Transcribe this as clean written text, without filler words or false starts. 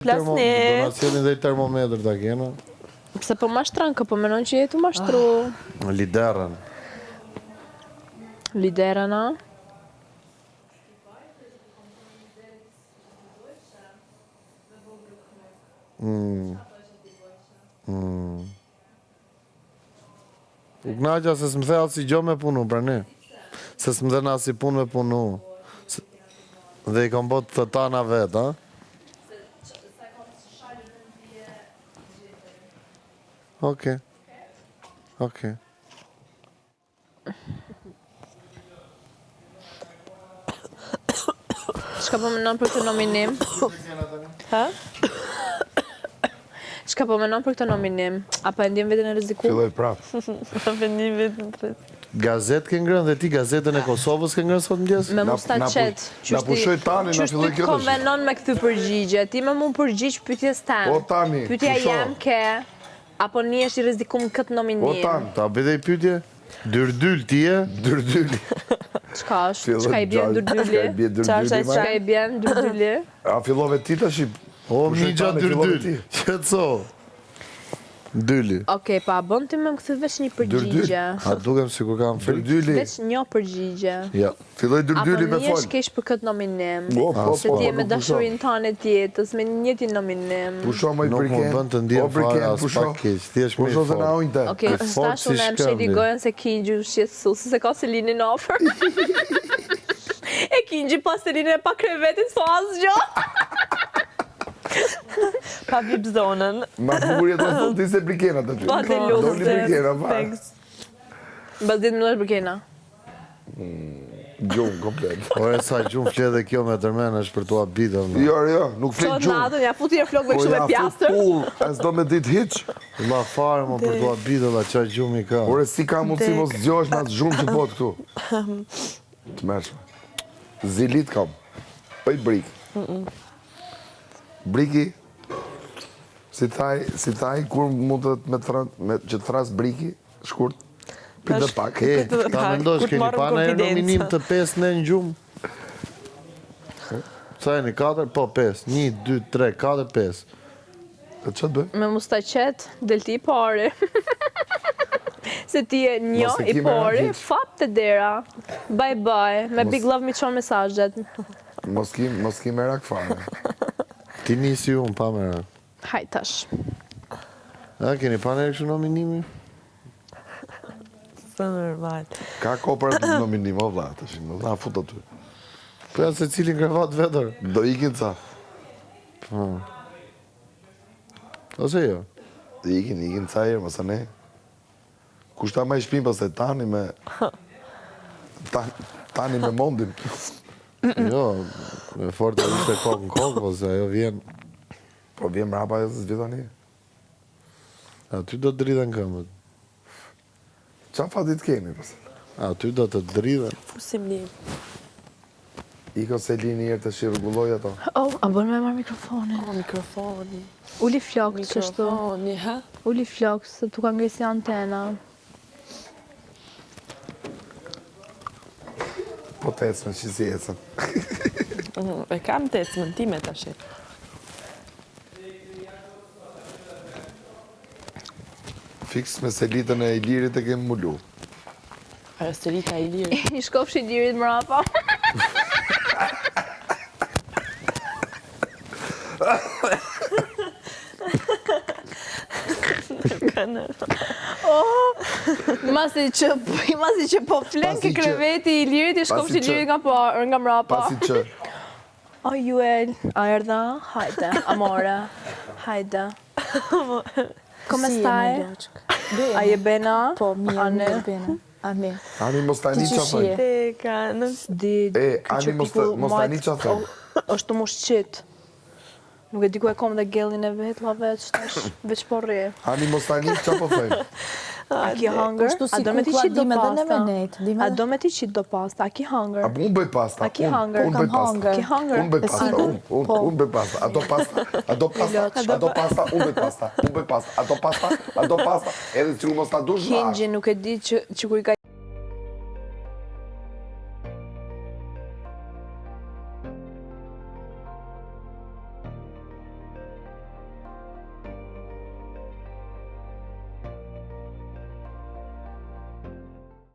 Plasni. Do na sjellin dhe termometër ta kena. Pse po mashtron, kë po menon që je tu mashtru? Ah. Liderën. Liderën, a? Mm. Mm. U knaqa se s'më the asnjë gjo me punu, pra ne. Se s'më dhe asnjë punë me punu. Dhe i kam bo të tana vetë, a? Okej. Okej. Çka po menon për këtë nominim? Ha? Çka po menon për këtë nominim? A po e ndjen veten e rrezikuar? Filloi prapë. Po e ndjen veten të rrezikuar. Gazetë ke ngrënë dhe ti gazetën e Kosovës ke ngrënë sot mëngjes? Me mustaqet. Na pushoi tani, na filloi kjo tash. Konvenon me këtë përgjigje. Ti me mu përgjigj pyetjes teme. O tani, Pyetja jem ke A po ndihesh i rrezikum në këtë nominim? O tan, ta bëj dhe një pyetje? Dyrdyl ti je? Dyrdyl. Çka është? Çka i bjen dyrdyli? Çka i bjen dyrdyli? Çka i bjen dyrdyli? A fillove ti tash? O mixha dyrdyl. Qetëso. Dyli. Okej, pa bën ti me më kthy veç një përgjigje. A dukem sikur kam frikë? Dyrdyli. Veç një përgjigje. Jo. Filloi Dyrdyli me fol. A po ndihesh keq për këtë nominim? Po, po, Se ti je me dashurinë tënde të jetës, me njëjtin nominim. Pusho moj Nuk më bën të ndihem fare aspak keq, thjesht më i fortë. Okej, tash unë e msheli gojën se Kingji u shqetësu, se s'e ka Selinin afër. E Kingji pa Selinin e pa krevetin, s'tha asgjë. Pa vip zonën. Ma bukur jetë të ti se Brikena të ty. Pa të lutem. Doli Brikena, pa. Mbas 10 minutash Brikena. Gjumë komplet. Ore sa gjumë fle dhe kjo me tërmen është për t'u habitur. Jo, jo, nuk fle Sot gjumë. natën ja futi e flokëve Po kështu me ja fut pjastër. pull, e s'do me dit hiç. La fare mo për t'u habitur, la qa gjumi ka. Ore si ka mundësi mos zgjohesh me atë zhurmë që bëhet këtu. Të mërshme. Zilit kam. Oj brik. Briki, si thaj, si thaj, kur mund të me të thra- me, që të thras briki, Shkurt. Prit dhe pak. E, ta mendosh, keni pa në nominim të pesë në gjumë? Sa jeni, 4? Po, 5. 1, 2, 3, 4, 5. E që të bëj? Me mustaqet, del ti i pari. Se ti je një i pari, fap te dera. Bye bye, me big love mi çon mesazhet. Mos ki, mos ki merak fare. Ti nisi unë, pa merak. Hajt tash. A keni pa ndonjëherë kështu nominimi? Së normal. Ka kohë për atë nominim, o vlla, tash, më dha fut aty. Po ja secili në krevat vetër. Do ikin ca. Po. Ose jo. Do ikin, ikin ca herë, mos ne. Kush ta mbaj shpinë pastaj tani me tani me mondin. Jo, me fortë ishte kokë në kokë, po se ajo vjen. Po vjen mrapa ajo se s'vjen tani. Aty do të dridhen këmbët. Ça fati të kemi pastaj? Aty do të dridhen. Fusim një. Iko Selini herë të shi rregulloj ato. Oh, a bën me marr mikrofonin? Oh, mikrofoni. Uli flokët qështu. Mikrofoni, ha? Uli flokët, se tu ka ngresi si antena. Po të ecme, që si ecën. Mm, e kam të ecmen time tash. Fiks me selitën e Ilirit e kemi mulu. Ajo selita e Ilirit. I shkofsh Ilirit mrapa. Oh, masi që, masi që po flen ke kreveti i Ilirit, i shkofsh Ilirit nga, po, nga mrapa. Pasi që... O Juel, a erdha? Hajde, amore. Hajde. Come stai? A je bene? Po, mirë, mirë, bene. Ani. Ani mos tani ça thënë. Teka, në S'di. E, ani mos mos tani ça thënë. Është të mushqit. Nuk e di ku e kom dhe gellin e vet, la veç tash, veç po rri. Ani mos tani ça po thënë. A ki hangër? Kështu A si do me ti kukla qit do di me dhe ne me pasta? nejt, di me A dhe- do me ti qit do pasta? A ki hangër? A po unë bëj pasta. A ki unë- hangër? Unë bëj Kam pasta. hangër. Ki hangër? Unë bëj E pasta, sigurt? unë, unë, Po. unë bëj pasta. A do pasta, a do pasta, a do pasta, unë bëj pasta, unë bëj pasta, a do pasta, a do pasta, edhe sikur mos ta dush, Kingji nuk e di që, që kur i ka.